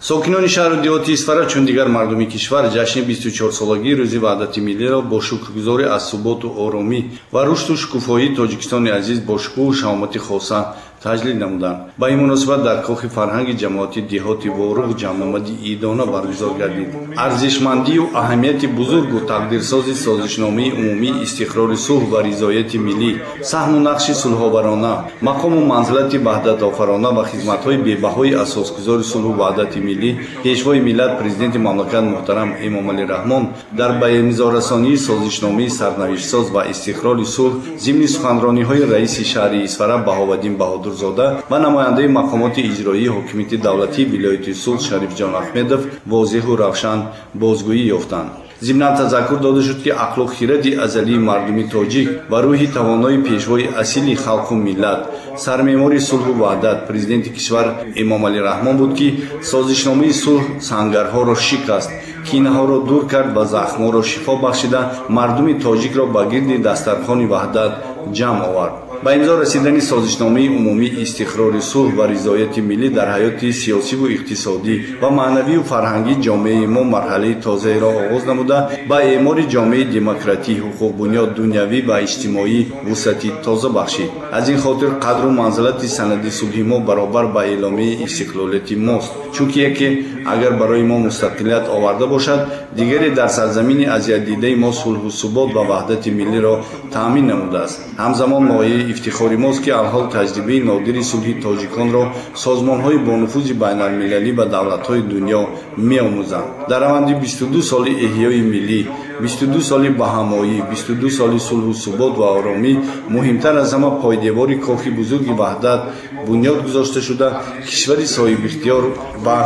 Сокинони шаҳру деҳоти Исфара, чун дигар мардуми кишвар, ҷашни 24-солагии Рӯзи Ваҳдати Миллиро бо шукргузорӣ аз суботу оромӣ ва рушду шукуфоии Тоҷикистони азиз бо шукӯҳу шаҳомати хоса таҷлил намуданд. Ба ин муносибат дар Кохи фарҳанги ҷамоати деҳоти Воруғ ҷамъомади идона баргузор гардид. Арзишмандию аҳамияти бузургу тақдирсози созишномаи умумии истиқрори сулҳ ва ризояти миллӣ, саҳму нақши сулҳоварона, мақому манзилати ваҳдатофарона ва хизматҳои бебаҳои асосгузори сулҳу ваҳдати миллӣ, Пешвои миллат, Президенти мамлакат муҳтарам Эмомалӣ Раҳмон дар ба имзорасонии созишномаи сарнавиштсоз ва истиқрори сулҳ зимни суханрониҳои раиси шаҳри Исфара Баҳоваддин Баҳодурзода ва намояндаи мақомоти иҷроии ҳокимияти давлатии вилояти Суғд Шарифҷон Аҳмедов возеҳу равшан бозгӯӣ ёфтанд. Зимнан тазаккур дода шуд, ки ақлу хиради азалии мардуми тоҷик ва рӯҳи тавонои пешвои асили халқу миллат, сармеъмори сулҳу ваҳдат, Президенти кишвар Эмомалӣ Раҳмон буд, ки созишномаи сулҳ сангарҳоро шикаст, кинаҳоро дур кард ва захмҳоро шифо бахшида, мардуми тоҷикро ба гирди дастархони ваҳдат ҷамъ овард. Ба имзо расидани созишномаи умумии истиқрори сулҳ ва ризояти миллӣ дар ҳаёти сиёсиву иқтисодӣ ва маънавию фарҳангии ҷомеаи мо марҳалаи тозаеро оғоз намуда, ба эъмори ҷомеаи демократӣ, ҳуқуқбунёд, дунявӣ ва иҷтимоӣ вусъати тоза бахшид. Аз ин хотир қадру манзилати санади сулҳи мо баробар ба эъломияи истиқлолияти мост, чунки яке агар барои мо мустақилият оварда бошад, дигаре дар сарзамини азиятдидаи мо сулҳу субот ва ваҳдати миллиро таъмин намудааст. Ҳамзамон мояи ифтихори мост, ки алҳол таҷрибаи нодири сулҳи тоҷиконро созмонҳои бонуфузи байналмилалӣ ва давлатҳои дунё меомӯзанд. Дар раванди 22 соли эҳёи миллӣ, 22 соли баҳамоӣ, 22 соли сулҳу субот ва оромӣ, муҳимтар аз ҳама пойдевори кохи бузурги ваҳдат бунёд гузошта шуда, кишвари соҳибихтиёр ва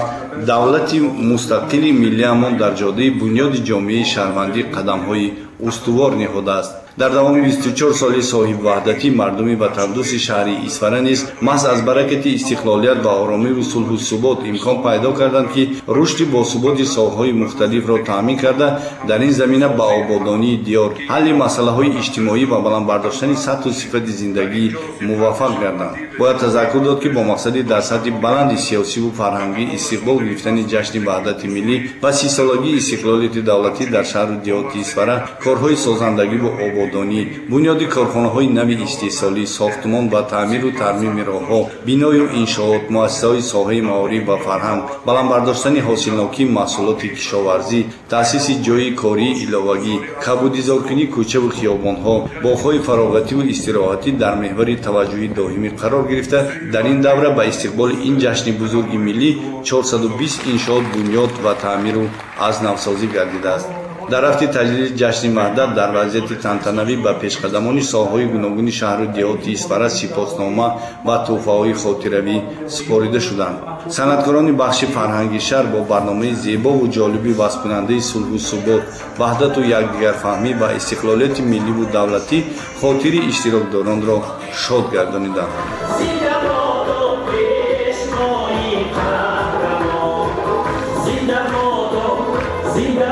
давлати мустақили миллиамон дар ҷодаи бунёди ҷомеаи шаҳрвандӣ қадамҳои устувор ниҳодааст. Дар давоми 24 соли соҳибваҳдатӣ мардуми ватандӯсти шаҳри Исфара низ маҳз аз баракати истиқлолият ва оромиву сулҳу субот имкон пайдо карданд, ки рушди босуботи соҳаҳои мухталифро таъмин карда, дар ин замина ба ободонии диёр, ҳалли масъалаҳои иҷтимоӣ ва баланд бардоштани сатҳу сифати зиндагӣ муваффақ гарданд. Бояд тазаккур дод, ки бо мақсади дар сатҳи баланди сиёсиву фарҳангӣ истиқбол гирифтани ҷашни ваҳдати миллӣ ва 30-солагии истиқлолияти давлатӣ дар шаҳру деҳоти Исфара корҳои созандагиву ободонӣ, бунёди корхонаҳои нави истеҳсолӣ, сохтмон ва таъмиру тармими роҳҳо, биною иншоот, муассисаҳои соҳаи маориф ва фарҳанг, баланд бардоштани ҳосилнокии маҳсулоти кишоварзӣ, таъсиси ҷойи кории иловагӣ, кабудизоркунии кӯчаву хиёбонҳо, боғҳои фароғативу истироҳатӣ дар меҳвари таваҷҷӯҳи доимӣ қарор гирифта, дар ин давра ба истиқболи ин ҷашни бузурги миллӣ 420 иншоот бунёд ва таъмиру аз навсозӣ гардидааст. Дар рафти таҷлили ҷашни ваҳдат дар вазъияти тантанавӣ ба пешқадамони соҳаҳои гуногуни шаҳру деҳоти Исфара сипоснома ва тӯҳфаҳои хотиравӣ супорида шуданд. Санъаткорони бахши фарҳанги шаҳр бо барномаи зебову ҷолиби васфкунандаи сулҳу субот, ваҳдату якдигарфаҳмӣ ва истиқлолияти милливу давлатӣ хотири иштирокдоронро шод гардониданд. Зинда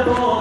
бодо.